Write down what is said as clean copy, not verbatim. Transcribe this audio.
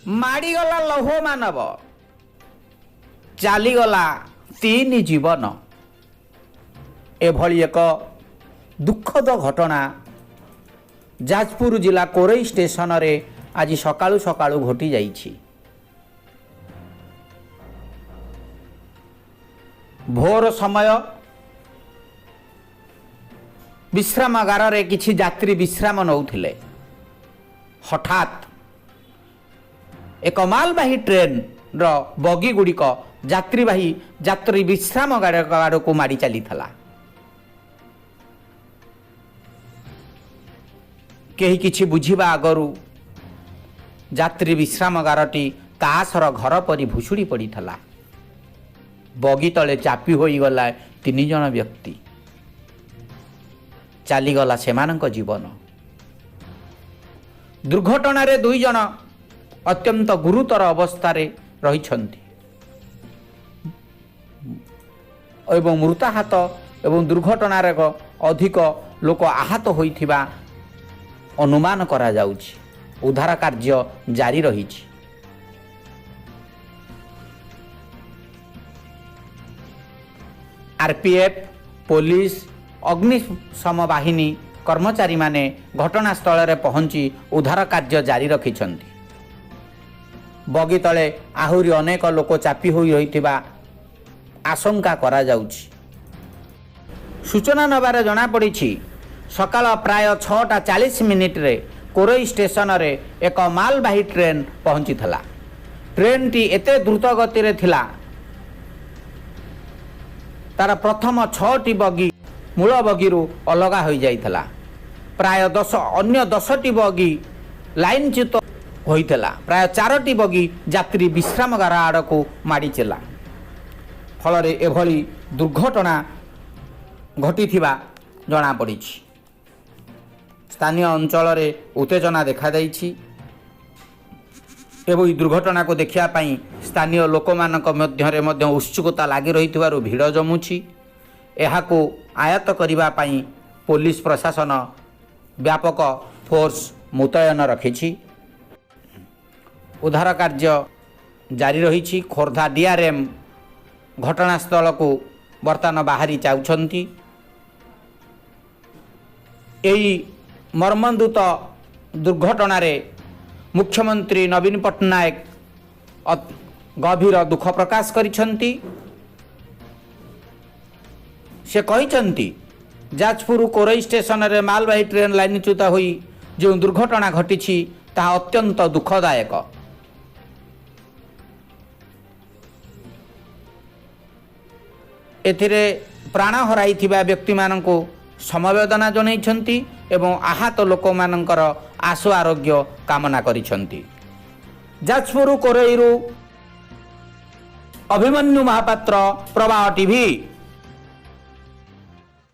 ମାଡ଼ିଗଲା ଲୌହ ମାନବ, ଚାଲିଗଲା ତିନି ଜୀବନ। ଏଭଳି ଏକ ଦୁଃଖଦ ଘଟଣା ଯାଜପୁର ଜିଲ୍ଲା କୋରେଇ ଷ୍ଟେସନରେ ଆଜି ସକାଳୁ ସକାଳୁ ଘଟିଯାଇଛି। ଭୋର ସମୟ, ବିଶ୍ରାମାଗାରରେ କିଛି ଯାତ୍ରୀ ବିଶ୍ରାମ ନେଉଥିଲେ। ହଠାତ୍ ଏକ ମାଲବାହୀ ଟ୍ରେନ୍ର ବଗି ଗୁଡ଼ିକ ଯାତ୍ରୀବାହୀ ଯାତ୍ରୀ ବିଶ୍ରାମଗାର ଆଡ଼କୁ ମାଡ଼ି ଚାଲିଥିଲା। କେହି କିଛି ବୁଝିବା ଆଗରୁ ଯାତ୍ରୀ ବିଶ୍ରାମଗାରଟି ତାସର ଘର ପରି ଭୁଷୁଡ଼ି ପଡ଼ିଥିଲା। ବଗି ତଳେ ଚାପି ହୋଇଗଲା ତିନି ଜଣ ବ୍ୟକ୍ତି, ଚାଲିଗଲା ସେମାନଙ୍କ ଜୀବନ। ଦୁର୍ଘଟଣାରେ ଦୁଇ ଜଣ ଅତ୍ୟନ୍ତ ଗୁରୁତର ଅବସ୍ଥାରେ ରହିଛନ୍ତି ଏବଂ ମୃତାହତ ଏବଂ ଦୁର୍ଘଟଣାରେ ଅଧିକ ଲୋକ ଆହତ ହୋଇଥିବା ଅନୁମାନ କରାଯାଉଛି। ଉଦ୍ଧାର କାର୍ଯ୍ୟ ଜାରି ରହିଛି। ଆରପିଏଫ୍, ପୋଲିସ, ଅଗ୍ନିଶମ ବାହିନୀ କର୍ମଚାରୀମାନେ ଘଟଣାସ୍ଥଳରେ ପହଞ୍ଚି ଉଦ୍ଧାର କାର୍ଯ୍ୟ ଜାରି ରଖିଛନ୍ତି। ବଗି ତଳେ ଆହୁରି ଅନେକ ଲୋକ ଚାପି ହୋଇ ରହିଥିବା ଆଶଙ୍କା କରାଯାଉଛି। ସୂଚନା ନେବାରେ ଜଣାପଡ଼ିଛି, ସକାଳ ପ୍ରାୟ 6ଟା 40 ମିନିଟ୍ରେ କୋରେଇ ଷ୍ଟେସନରେ ଏକ ମାଲବାହୀ ଟ୍ରେନ୍ ପହଞ୍ଚିଥିଲା। ଟ୍ରେନ୍ଟି ଏତେ ଦ୍ରୁତ ଗତିରେ ଥିଲା, ତାର ପ୍ରଥମ ଛଅଟି ବଗି ମୂଳ ବଗିରୁ ଅଲଗା ହୋଇଯାଇଥିଲା। ପ୍ରାୟ ଅନ୍ୟ 10ଟି ବଗି ଲାଇନଚ୍ୟୁତ ହୋଇଥିଲା। ପ୍ରାୟ ଚାରୋଟି ବଗି ଯାତ୍ରୀ ବିଶ୍ରାମଗାର ଆଡ଼କୁ ମାଡ଼ିଥିଲା। ଫଳରେ ଏଭଳି ଦୁର୍ଘଟଣା ଘଟିଥିବା ଜଣାପଡ଼ିଛି। ସ୍ଥାନୀୟ ଅଞ୍ଚଳରେ ଉତ୍ତେଜନା ଦେଖାଦେଇଛି ଏବଂ ଏହି ଦୁର୍ଘଟଣାକୁ ଦେଖିବା ପାଇଁ ସ୍ଥାନୀୟ ଲୋକମାନଙ୍କ ମଧ୍ୟରେ ମଧ୍ୟ ଉତ୍ସୁକତା ଲାଗି ରହିଥିବାରୁ ଭିଡ଼ ଜମୁଛି। ଏହାକୁ ଆୟତ୍ତ କରିବା ପାଇଁ ପୋଲିସ ପ୍ରଶାସନ ବ୍ୟାପକ ଫୋର୍ସ ମୁତୟନ ରଖିଛି। ଉଦ୍ଧାର କାର୍ଯ୍ୟ ଜାରି ରହିଛି। ଖୋର୍ଦ୍ଧା ଡିଆର୍ଏମ୍ ଘଟଣାସ୍ଥଳକୁ ବର୍ତ୍ତମାନ ବାହାରି ଯାଉଛନ୍ତି। ଏହି ମର୍ମନ୍ତୁଦ ଦୁର୍ଘଟଣାରେ ମୁଖ୍ୟମନ୍ତ୍ରୀ ନବୀନ ପଟ୍ଟନାୟକ ଗଭୀର ଦୁଃଖ ପ୍ରକାଶ କରିଛନ୍ତି। ସେ କହିଛନ୍ତି, ଯାଜପୁର କୋରେଇ ଷ୍ଟେସନରେ ମାଲବାହୀ ଟ୍ରେନ୍ ଲାଇନଚ୍ୟୁତ ହୋଇ ଯେଉଁ ଦୁର୍ଘଟଣା ଘଟିଛି, ତାହା ଅତ୍ୟନ୍ତ ଦୁଃଖଦାୟକ। ଏଥିରେ ପ୍ରାଣ ହରାଇଥିବା ବ୍ୟକ୍ତିମାନଙ୍କୁ ସମବେଦନା ଜଣାଇଛନ୍ତି ଏବଂ ଆହତ ଲୋକମାନଙ୍କର ଆଶୁ ଆରୋଗ୍ୟ କାମନା କରିଛନ୍ତି। ଯାଜପୁର କୋରେଇରୁ ଅଭିମନ୍ୟୁ ମହାପାତ୍ର, ପ୍ରବାହ ଟିଭି।